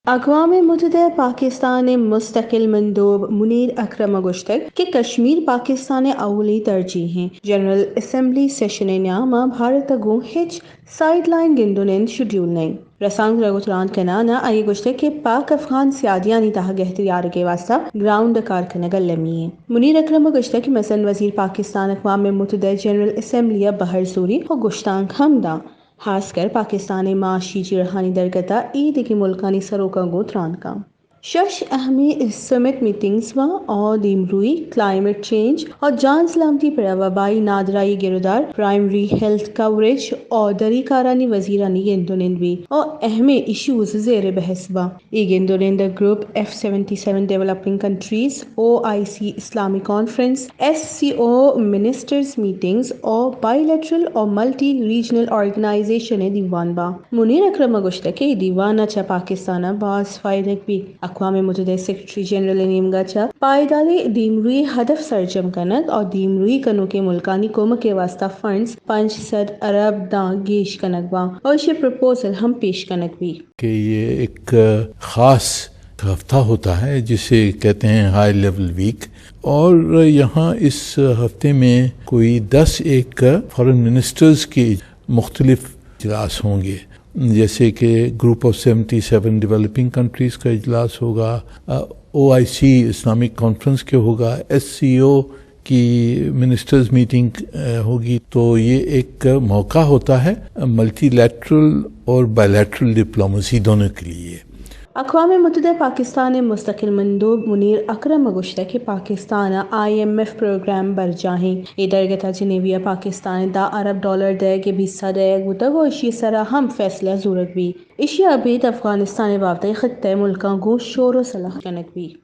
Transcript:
اقوام متحدہ ءِ پاکستان ءِ مستقل مندوب منیر اکرم ءَ گوشتگ کہ کشمیر پاکستان ءِ اولی ترجیح ایں۔ جنرل اسمبلی سیشن ءِ نیام ءَ بھارت ءَ گوں ہچ سائیڈ لائن گند ءُ نند شیڈیول نہ ایں۔ رسانکدر ءَ گوں تران کنان ءَ آئی ءَ گوشتگ کہ پاک افغان سیادیانی تہ ءَ گہتری آرگ ءِ واستہ گراؤنڈ ءِ کار کنگ المی ایں۔ منیر اکرم ءَ گوشتگ کہ مزن وزیر پاکستان اقوام متحدہ ءِ جنرل اسمبلی ءَ بہر زوری ءُ گشتانک ہم داں، ہاسکر پاکستان ءِ معاشی جیڑہانی درگت ءَ اے دگہ ملکانی سروکاں گوں تران کاں۔ شش اہمیں سمٹ میٹنگز باں، آ دیمروئی، کلائمیٹ چینج ءُ جان سلامتی پر وبائی نادراہی ءِ گرودار، پرائمری ہیلتھ کوریج ءُ دری کارانی وزیرانی گند ءُ نند بی ءُ اہمیں ایشوز زیر بحث باں۔ اے گند ءُ نند ءِ group of seventy seven developing countries, O I C Islamic conference, S C O ministers meetings ءُ بائی لیٹرل ءُ ملٹی ریجنل آرگنائزیشن ءِ دیوان باں۔ منیر اکرم ءَ گوشتگ کہ اے دیوان ءَ چہ پاکستان ءَ باز فائدگ بیت۔ اقوام متحدہ ءِ سیکرٹری جنرل ءِ نیمگ ءَ چہ پائیداریں دیمروئی ءِ ہدف سرجم کنگ ءُ دیمروئی کنوکیں ملکانی کمک ءِ واستہ فنڈز پنچ سد ارب داں گیش کنگ باں ءُ ایشی ءِ پروپوزل ہم پیش کنگ بیت۔ کہ یہ ایک خاص ہفتہ ہوتا ہے جسے کہتے ہیں ہائی لیول ویک، اور یہاں اس ہفتے میں کوئی دس ایک فارن منسٹرز کے مختلف اجلاس ہوں گے، جیسے کہ group of seventy seven developing countries کا اجلاس ہوگا، او آئی سی اسلامک کانفرنس کے ہوگا، ایس سی او کی منسٹرز میٹنگ ہوگی۔ تو یہ ایک موقع ہوتا ہے ملٹی لیٹرل اور بائی لیٹرل ڈپلومیسی دونوں کے لیے۔ اقوام متحدہ ءِ پاکستان ءِ مستقل مندوب منیر اکرم ءَ گوشتگ کہ پاکستان ءَ آئی ایم ایف پروگرام برجاہ ایں۔ اے درگت ءَ جنیوی ءَ پاکستان ءَ دہ ارب ڈالر دئیگ ءِ بیسہ دئیگ بوتگ ءُ ایشی ءِ سرا ہم فیصلہ زورگ بیت۔ ایشی ءَ ابید افغانستان ءِ بابت ءَ خطہ ءِ ملکاں گوں شور ءُ سلاہ کنگ بیت۔